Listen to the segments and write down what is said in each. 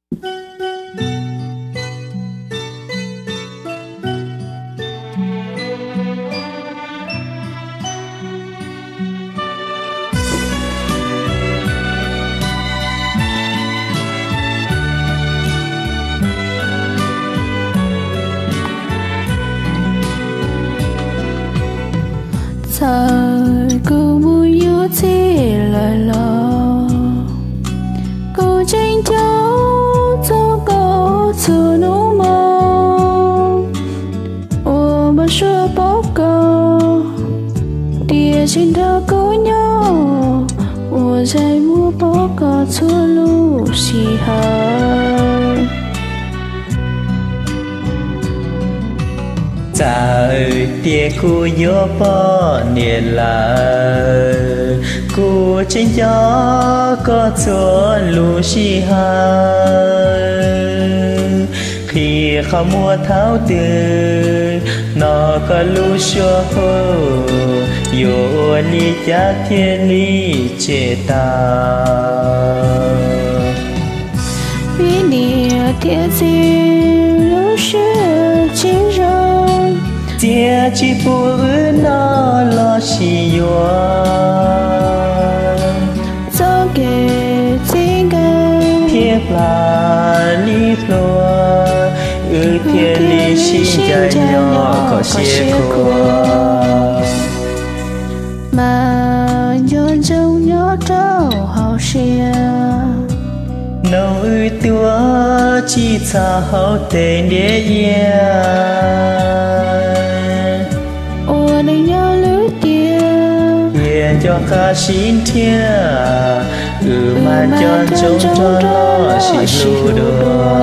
Txawm kuv mus yuav txiv lawm los kuv tseem nco txog koj txhua hnub hmo uas npau suav pom koj, tiam sis nrog koj nyob ua zaj muab pom koj txhua lub sij hawm. Txawm tias kuv yuav poj niam lawm, kuv tseem nco koj txhua lub sij hawm. Qhia qhov muag thaum twg hnov koj lub suab hu, yuav ua li cas thiaj li tseg tau. Vim niam thiab txiv lub siab tsis zoo, txiav tsis pub wb noj los sis yuav. Txoj kev txij nkawm thiab plam li hlua, wb thiaj li sib ncaim nyob kom siab khuav. Mas nco ntsoov nyob rau hauv siab, noog wb tuaj tsis txhaum hauv tes ntiaj iab. Ua neej nyob lwm tiam, tiam nco qab sib nrhiav, wb mas nco ntsoov rov los sib hlub dua.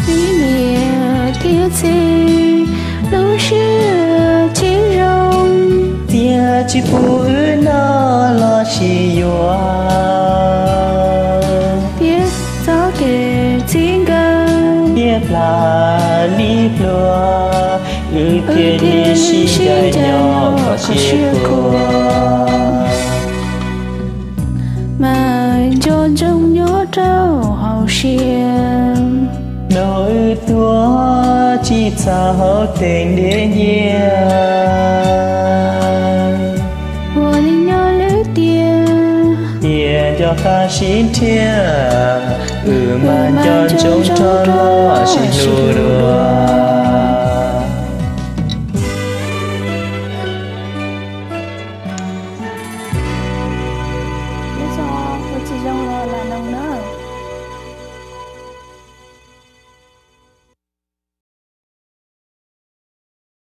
Vim niam thiab txiv lub siab tsis zoo, txiav tsis pub wb noj los sis yuav. Thiab txoj kev txij nkawm thiab plam li hlua, wb thiaj li sib ncaim nyob kom siab khuav. Mas nco ntsoov nyob rau hauv siab, noog wb tuaj tsis txhaum hauv tes ntiaj iab. Ua neej nyob lwm tiam, tiam nco qab sib nrhiav, wb mas nco ntsoov rov los sib hlub dua.